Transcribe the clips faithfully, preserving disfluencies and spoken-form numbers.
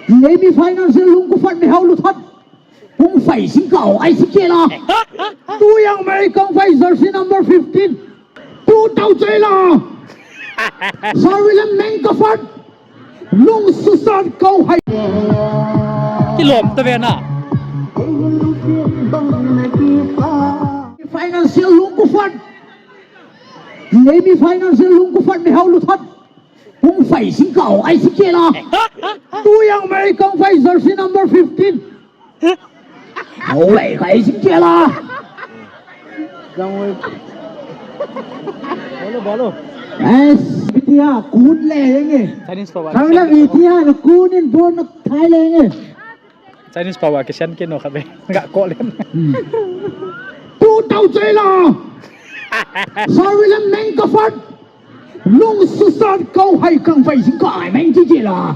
Emi Financial Lungkufat Mihao Luthat. Kung Fai Singkao ai si kela. Tu yang Mei Kung Fai jersey number fifteen. Tu tau chela. Sorry lam Meng Kafat. Lung Susat Kau Hai. Kilom ta ve na. Financial Lungkufat. Emi Financial Lungkufat Mihao Luthat. Kung Fai Singkao ai si kela. Tu yang Mei Kung Fai jersey number fifteen. Hao lai kai sing kela. Bolo, bolo. Yes, bitia kun le yenge. Chinese power. Kang la bitia na kunin bon na thai le yenge. Chinese power ke sian ke no khabe. Ga ko le. Tu tau chela. Sorry lam Meng Kafat. Lung Susat Kau Hai Kung Fai Singkao ai Meng chi chi la.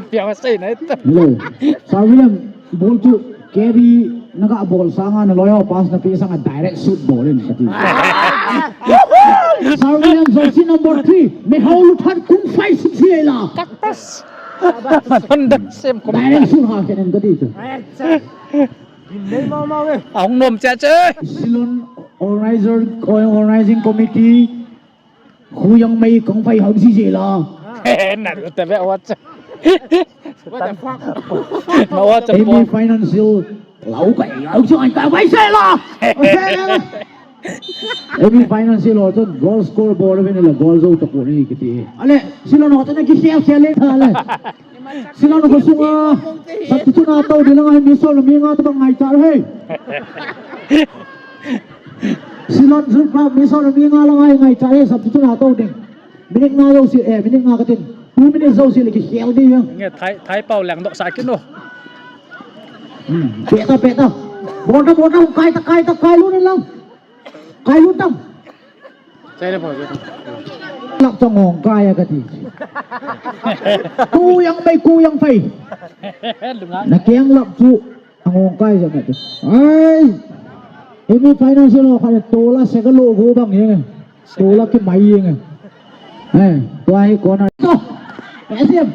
Piang sei na ita. Hello. Sorry lam. Bol chu carry naga bol sanga naloi ho pass napeh sanga direct shoot bol in kati. Sorry lam jersey number three. Mihao Luthat Kung Fai Singkao la. Katas. Honda sem kom. Direct shoot ha kenen kati chu. Ahung nom cha cha. Silon organizer, organizing committee. Khu yang Mei Kung Fai hang si si la. Na lu ta ve wa cha. What the fuck? Na wa cha. Emi Financial. Lau kai, lau chu ai ka bai se la. Emi Financial ho chun goal score bol ve ni la goal jo ta ko ni kiti. Ale, Silon ho chun ki share share le tha le. Silon ko sunga. Substitute na tau di la ngai mi so mi nga ta bang ngai cha he. Silon Youth Club mi so mi nga la ngai ngai cha he substitute na tau ding. Minute nga jouse, eh, minute nga katin. Two minutes jouse le kikhel ding ya. Nge thai, thai pau leng doh sa kit no. Hmm, peta, peta. Bol ta, bol ta, kai ta, kai ta, kai lut in lang. Kai lut tang. Chai le pau, chai le pau. Lap chang hong kai a kati. Khu yang Mei, khu yang Fai. Lunga. Na keng lap chu. Angong kai ja mate. Ai. Emi Financial ho khat tola se ka lo go bang yeng. Tola ki mai yeng. Eh, tua hi kona. To. Asiam.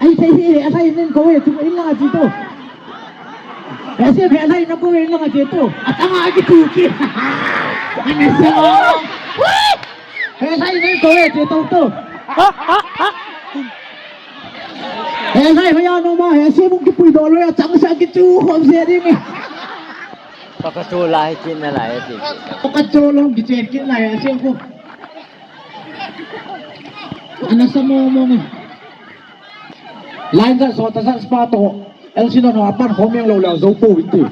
Ai thei hi, a thei nen ko e, tu in la ji to. Asiam he lai na ko e, in la ji to. Atanga ki tu ki. Ana se. He thei nen ko e, ji to to. He lai hoiya noma, he si mung kipui doh loi a chang sa kichu khom se ding e. Pakachu lai kin na lai ti. Pakachu long kichen kin lai a si ko. Ana sa mo mo nge. Line sa so ta sa spa to. El Silon ho apan khom yang lo la zo po win ti.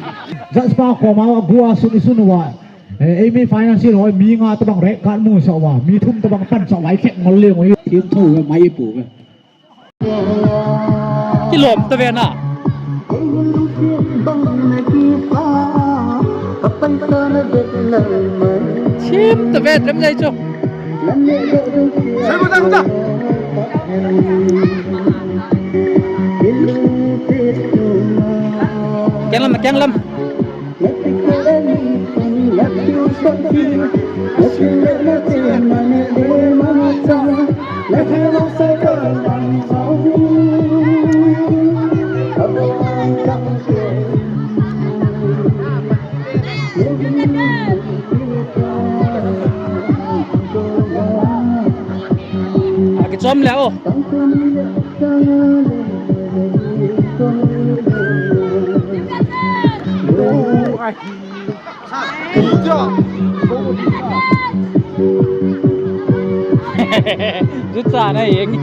Sa spa khom a gua suni sunu wa. Eh, Emi Financial ho mi nga tabang red card mu sa wa. Mi thum tabang pan sa wa i khek ngol le ngoi. Thim tho mai pu. Kilom ta ve na. Chim ta ve, lem jai chu. Sai ko ta, ko ta. Keng lam, keng lam. Akichom le o. Jucha na yeng.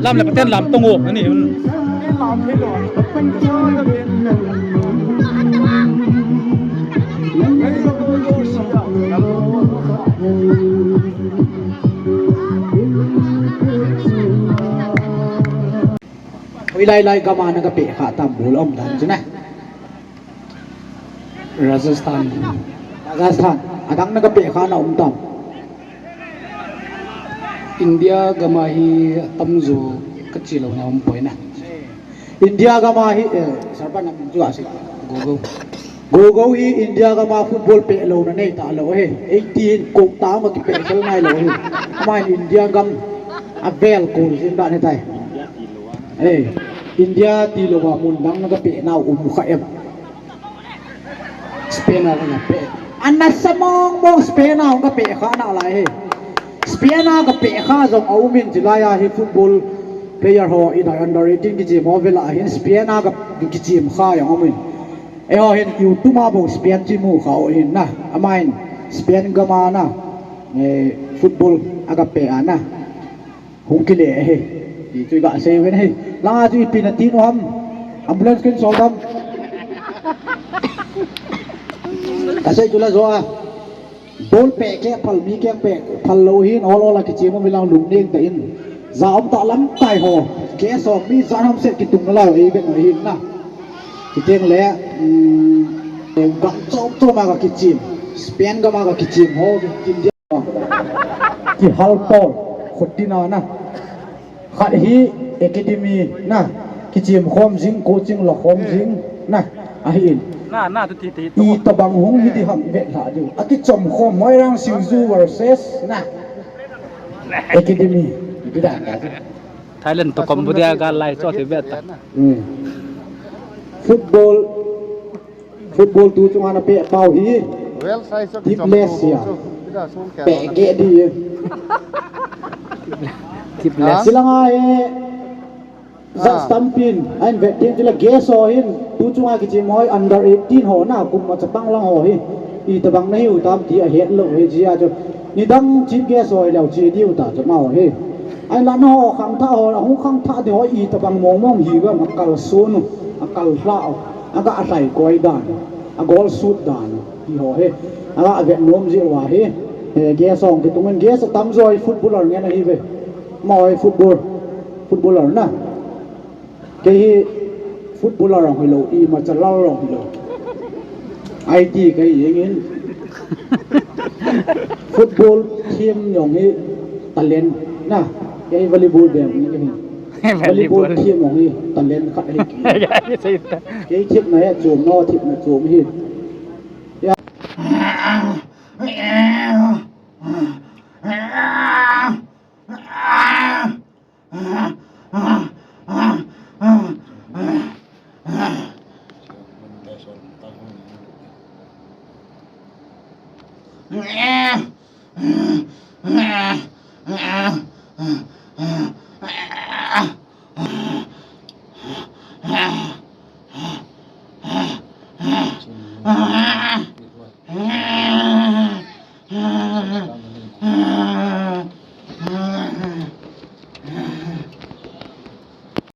Lam le paten lam tong o ani. Hoilai lai gam a na kapeh kha tam bol um dan chu na. Rajasthan. Rajasthan. Adang na kapeh kha na um tam. India gam a hi atamjo kache louna um poi na. India gam a hi, eh, Sarpan na min chu a si. Go, go. Go, go hi India gam a football peh louna nei talou hi. Eighteen ko ta ma kipeh khel nailou hi. Ama hin India gam avel ko jin dan hitai. Eh, India tilou a mun dang na kapeh nau um kha em. Spain a kapeh. Ana sa mong mong Spain a kapeh kha nalai hi. Spain a kapeh kha jong aum in, chulai a hi football player ho, i dai under eighteen kichem ho vel a hin Spain a ka kichem kha jong aum in. Eiho hin YouTube a bou Spain chi mu kha u hin na. Ama hin Spain gam a na, eh, football a kapeh a na. Hung kile hi. Ti chu i gasei uvin hi. Langa chu ipi nati u ham. Ambulance kin sol dam. Kasei chu la jo a. Ball peh keh phal, mi keh peh phal lou hin ol ol a kichem um ilang lungning tah in. Ja um tah lamkai ho. Keh song mi jan ham set kitung nalai ei bek ngai hin na. Kiteng le, um, gam chom chom a kakichem. Spain gam a kakichem ho. Kin Kihal tol, khutina na. Khat hi academy na. Kichem khom jing, coaching la khom jing na. Ahin. Na, na, tu ti, ti, tu. Itobang hung hi di ham i vet lha diu. Akichom khom Moirang Singju versus na. Academy. Ti dan ka. Thailand to Cambodia ga lai cho ti vet ta. Hmm. Football Football tu chunga na peh pau hi. Well, sai so Tipless ya. Peh keh di. Tipless. Silanga hi. Judge tampin ahin vet ding chule guest ho hin. Tu chunga kichem ho hi under eighteen ho na, kum ma chapang lang ho hi. Itobang na hiu tam ti ahet lou hi jia chu. Nidang chief guest ho hi leu che diu ta chu amaho hi. Ahinla na ho khangthah ho, ahung khangthah di ho itobang mong mong hi gam akal sun u, akal hla u. Aga ahlai koi dan, a goal shoot dan, ti ho hi. Aga vet nom ji uva hi. Eh, guest hung kitung in guest atamjo hi footballer ngen ahi ve. Amaho hi football, footballer na. Kei hi footballer hung hilou, imacha lal hung hilou. I T kei jeng in. Football team jong hi talent na. Kei volleyball bem ni kei hi. Volleyball. Volleyball team jong hi talent khat ahi kei. Kei thipna hi chom no, thipna chom hi. Ya.